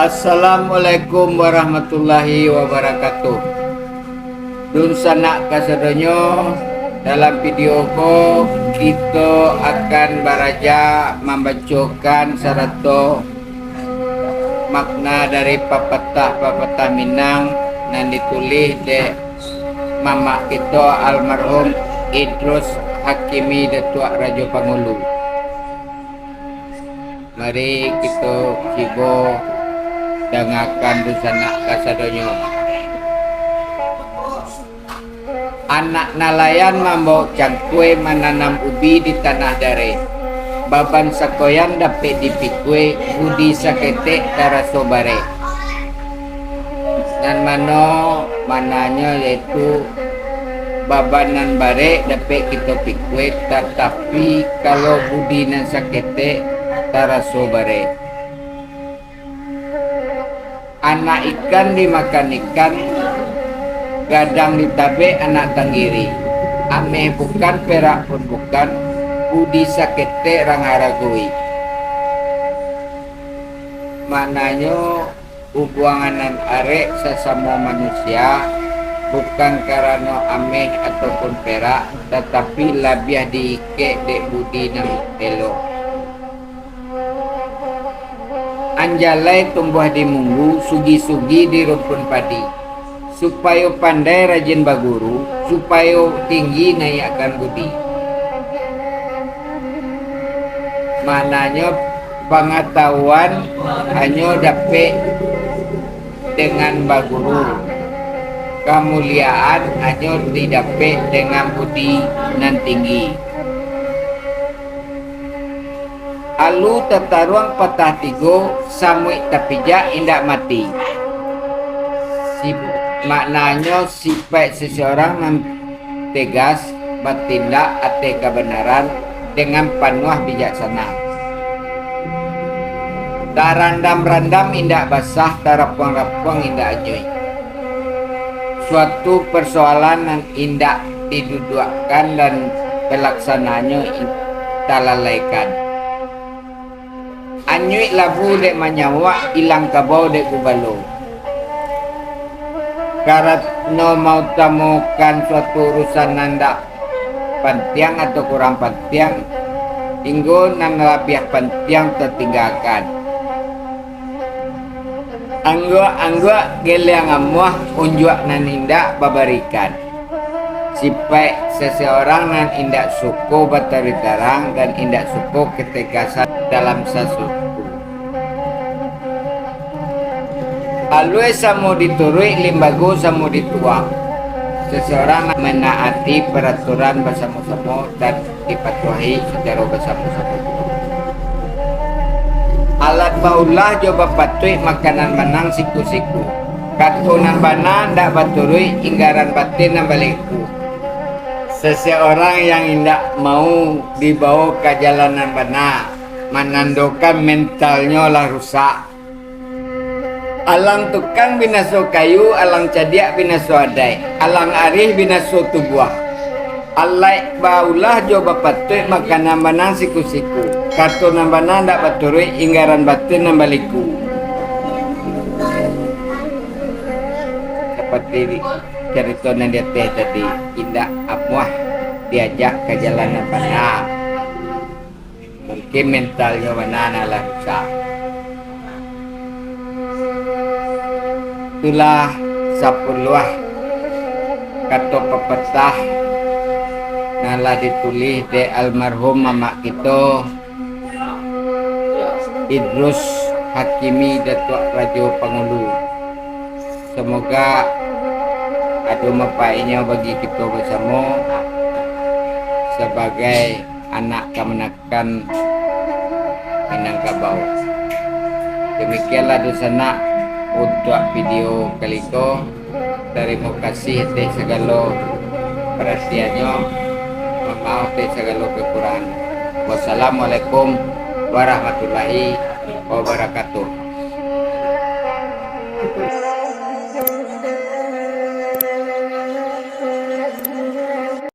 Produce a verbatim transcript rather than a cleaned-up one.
Assalamualaikum warahmatullahi wabarakatuh. Dunsanak kasadonyo, dalam video ko kito akan baraja mambacokan sarato makna dari papatah-papatah Minang nan ditulih dek mamak kito almarhum Idrus Hakimi Datuak Rajo Pangulu. Mari kito cubo dangakan dunsanak kasadonyo. Anak nalayan mambawok cangkue mananam ubi di tanah dareh. Baban sakoyan dapek dipikue, budi saketek taraso bareh. Nan mano mananyo yaitu baban nan barek dapek kito pikue, tatapi kalau budi nan saketek taraso barek. Anak ikan dimakan ikan, gadang ditabek anak tanggiri. Ameh bukan, perak pun bukan, budi saketek rang haragoi. Maknanyo, hubuangan nan arek sasamo manusia, bukan karano ameh ataupun perak, tatapi labiah diikek dek budi nan elok. Anjalai tumbuah di munggu, sugi-sugi di rumpun padi. Supayo pandai rajin baguru, supayo tinggi naiakkan budi. Maknanyo, pangatahuan hanyo dapek dengan baguru, kamuliaan hanyo didapek dengan budi nan tinggi. Alu tataruang patah tigo, samuik tapijak indak mati. Si-, maknanyo, sipaik seseorang nan tegas batindak ateh kabanaran dengan panuah bijaksana. Tarandam-randam indak basah, tarapuang-rapuang indak anyuik. Suatu parsoalan nan indak diduduakkan dan palaksanaanyo in-, talalaikan. Anyuik labu dek manyawak, ilang kabau dek gubalo. Karano mautamokan suatu urusan nan indak pantiang atau kurang pantiang, hinggo nan labiah pantiang tatinggakan. Angguak-angguak geliang amuah, unjuak nan indak babarikan. Sipaik seseorang nan indak suko bataruih tarang dan indak suko ketegasan dalam sasuatu. Alua samo dituruik, limbago samo dituang. Seseorang nan manaati paraturan basamo-samo dan dipatuahi sacaro basamo-samo. Alat baulah jo bapatuik, makanan manang siku-siku. Kato nan bana ndak baturuik, inggaran batin nan baliku. Seseorang yang indak mau dibawo ka jalan nan bana, manandokan mentalnyo lah rusak. Alang tukang binaso kayu, alang cadiak binaso adaik, alang arih binaso tubuah. Alek baulah jo bapatuik, makanan bana siku-siku. Kato nan bana ndak baturuik, inggaran batin nan baliku. Seperti di carito nan di ateh tadi, indak amuah diajak ka jalan nan bana. Mungkin mentalnyo bana nan lah rusak. Itulah sapuluah kato papatah nan lah ditulih dek almarhum mamak kito, Idrus Hakimi Datuak Rajo Pangulu. Semoga ado manfaatnyo bagi kito basamo sabagai anak kamanakan Minangkabau. Demikianlah dunsanak untuak video kali ko. Tarimo kasih ateh sagalo paratiannyo. Mamaaf ateh sagalo kakurangan. Wassalamualaikum warahmatullahi wabarakatuh.